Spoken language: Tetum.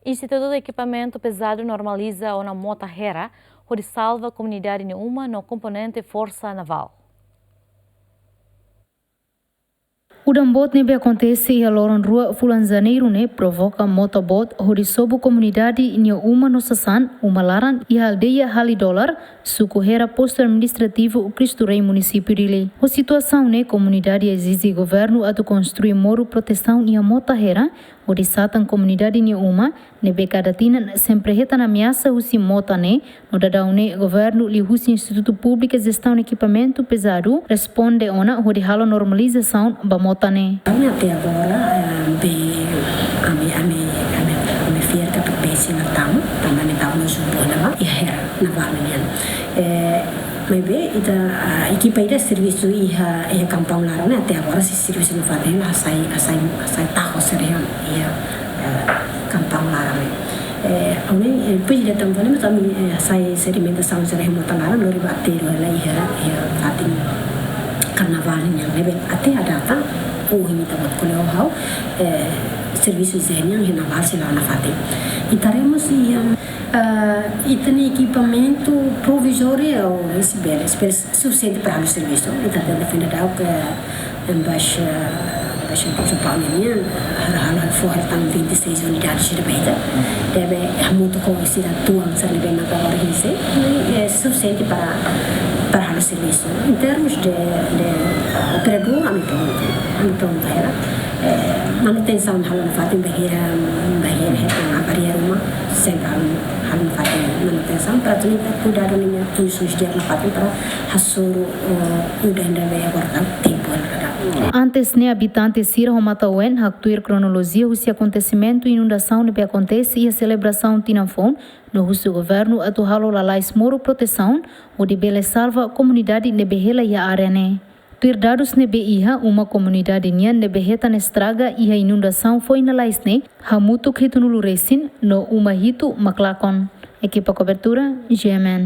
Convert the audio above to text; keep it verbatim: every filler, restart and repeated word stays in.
Institutu Ekipamentu Pezadu normaliza ona mota hera, hodi salva komunidade nia uma no komponente Forsa Navál. Udan boot ne'ebé akontese iha loron rua fulan Janeiru ne'e provoka mota boot hodi sobu komunidade nia uma no sasán, uma laran, iha aldeia Hali Dolar, suku Hera, postu administrativu Cristo Rei, munisípiu Dili. Ho situasaun ne'e, komunidade ezije governu atu konstrui moru protesaun iha mota hera, hodi satan komunidade nia uma, ne'ebé kada tinan sempre hetan ameasa husi mota ne'e, no daudaun ne'e governu liuhusi Institutu Públiku Jestaun Ekipamentu Pezadu responde ona hodi halo normalizasaun ba mota ne'e. Ami até agora, eh, be, ami, ami, ami, ami fiar katak be sira tama, tanba ami tama no supo na ba, iha hera, navál nian. Eh, maibé ita, ah, ekipa ida servisu iha, iha kampaun laran ne'e, até agora sei servisu nafatin, hasai, hasai, hasai taho sira iha, iha, eh, kampaun laran ne'e. Eh, ami, eh, pedi datang fali, mas ami, eh, hasai sedimentasaun sira iha mota laran, lori ba aterru hela iha, iha fatin karnavál nian, ne'ebé até data, ohin ita-boot ko'alia ho ha'u, eh, servisu ezije nian iha navál sei la'o nafatin. Ita haree mós iha, eh, ita-nia ekipamentu provizóriu, eh, espera, espera sufisiente para halo servisu. Ita tenta fenda daudauk, eh, embaixa, embaixadór São Paulo nian, halo, halo, fó hela tan vinte e seis unidades de beta. Debe hamutuk ho sira tuan sira ne'ebé maka agora hise, eh, sufisiente para, para halo servisu. Em termos de, de operadór, ami prontu, ami prontu hela. Eh, manutensaun halo nafatin bainhira, bainhira hetan avaria ruma, sempre halo, halo nafatin manutensaun, para atu ita kuidadu ninia funsaun di'ak nafatin para hasoru, eh, udan ne'ebé agora tan tempu hela kada. Antes ne'e, abitante sira ho matan-oan haktuir kronolojia husi akontesimentu inundasaun ne'ebé akontese iha selebrasaun tinan foun, no husu governu atu halo lalais moru protesaun, hodi bele salva komunidade ne'ebé hela iha área ne'e. Tuir dadus ne'ebé iha, uma komunidade nian ne'ebé hetan estraga iha inundasaun foin lalais ne'e hamutuk hitunulu resin, no uma hitu mak lakon. Ekipa kobertura, G M N.